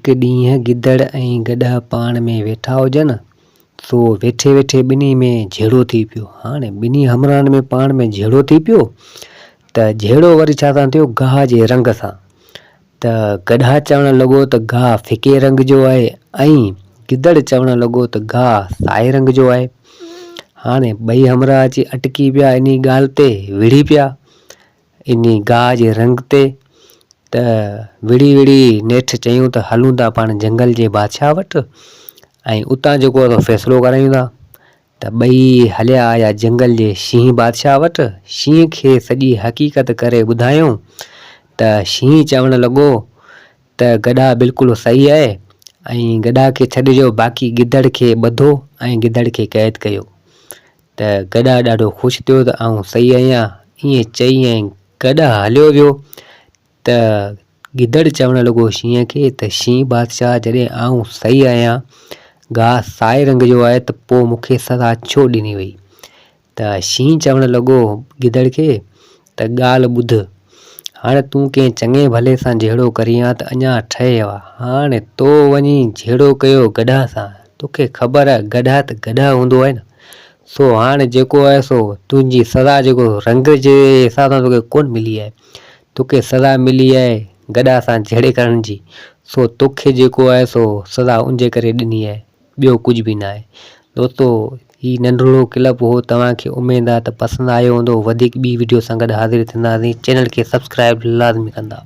هڪ ڏينهن گدڙ ۽ گڏهه پاڻ ۾ ويٺا هجن، سو ويٺي ويٺي ٻنهي ۾ جهيڙو ٿي پيو. هاڻي ٻنهي همراهن ۾ پاڻ ۾ جهيڙو ٿي پيو ته جهيڙو وري ڇا سان ٿيو گاهه جي رنگ سان. ته گڏهه چوڻ لڳو ته گاهه ڦڪي رنگ جو آهي ۽ گدڙ چوڻ لڳو ته گاهه سائي رنگ جو آهي. هاڻي ٻئي همراهه اچي اٽڪي پيا انهي ڳالهه تي وڙهي پيا. انهي گاهه جي رنگ تي ته وڙهي وڙهي نيٺ چيائون ته هلون ٿا پاڻ جنگل جي بادشاهه وٽ ۽ اتان جيڪو آهي سو فيصلو ڪرايون ٿا ته ٻئي هليا آيا جنگل جي شينهن بادشاهه وٽ. شينهن کي سڄي حقيقت ڪري ٻڌايائون ته شينهن چوڻ لڳو ته گڏهه بلڪل صحيح آهي ۽ گڏهه کي ڇڏجو باقي گدڙ کي ٻڌو ۽ گدڙ کي قيد ڪيو. ته گڏهه ڏاڍو خوش ٿيو ته آئون صحيح آهيان. ائين چئي ۽ گڏهه هليو ويو ته گدڙ چوڻ لڳو شينهن کي ته شينهن بادشاهه جڏهن آئون صحيح آهيان، گاهه سائي رنگ جو آهي ته پوء مون کي سزا ڇو ڏني وئي؟ ته شينهن چوڻ لڳو گدڙ کي ته ڳالهه ٻڌ، هاڻي تون ڪنهن چڱي ڀلي سان جهيڙو ڪرين ها ته اڃا ٺهي ها، هاڻي تو وڃي جهيڙو ڪيو گڏهه سان، توکي خبر آهي گڏهه ته گڏهه هوندو آهي نه، سو هاڻي جيڪو آهي سو تنهنجي سزا جيڪو رنگ جي حساب سان توکي ڪونه ملي آهي، توکي سزا ملي آهي گڏهه سان جهيڙي ڪرڻ جي، سو توکي جيڪو آهي سو سزا ان جي ڪري ڏني آهي. ٻيو ڪجهه به ناهي. دوستو هي ننڍڙو ڪلپ هو توهان کي اميد آهي ته پسند آيو هوندو وڌيڪ ٻي وڊيو سان گڏ حاضر ٿينداسين چينل کي سبسڪرائب لازمي ڪندا.